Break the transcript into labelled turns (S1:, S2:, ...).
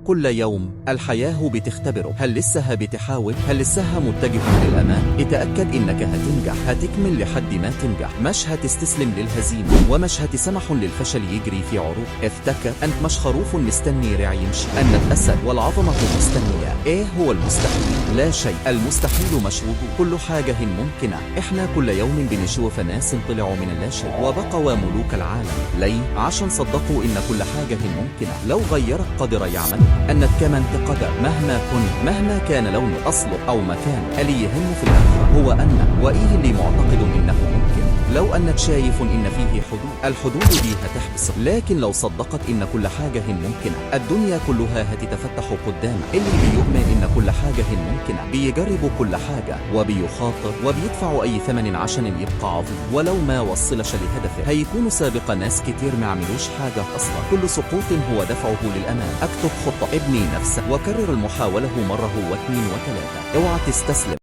S1: كل يوم الحياة بتختبره. هل لسه بتحاول؟ هل لسه متجه للأمام؟ اتأكد إنك هتنجح، هتكمل لحد ما تنجح، مش هتستسلم للهزيمة، ومش هتسمح للفشل يجري في عروق. افتكر أنت مش خروف مستني رعي يمشي، أنت أسد والعظمة مستنية. إيه هو المستحيل؟ لا شيء. المستحيل مش وجود، كل حاجة ممكنة. إحنا كل يوم بنشوف ناس طلعوا من اللاشيء وبقوا ملوك العالم. ليه؟ عشان صدقوا إن كل حاجة ممكنة. لو غيرك قدر يعملها، أنت كمان تقدر. مهما كنت، مهما كان لونه، أصله أو مكانه، اللي يهم في الآخر هو أن وإيه اللي معتقد إنه ممكن. لو أنك شايف إن فيه حدود، الحدود دي هتحبسك. لكن لو صدقت إن كل حاجة ممكنة، الدنيا كلها هتتفتح قدامك. اللي بيؤمن إن كل حاجة ممكنة بيجرب كل حاجة وبيخاطر وبيدفع أي ثمن عشان يبقى عظيم. ولو ما وصلش لهدفه هيكون سابق ناس كتير ما عملوش حاجة أصلا. كل سقوط هو دفعه للأمام. اكتب خطة، ابني نفسك، وكرر المحاولة مرة واثنين وثلاثة. اوعى تستسلم.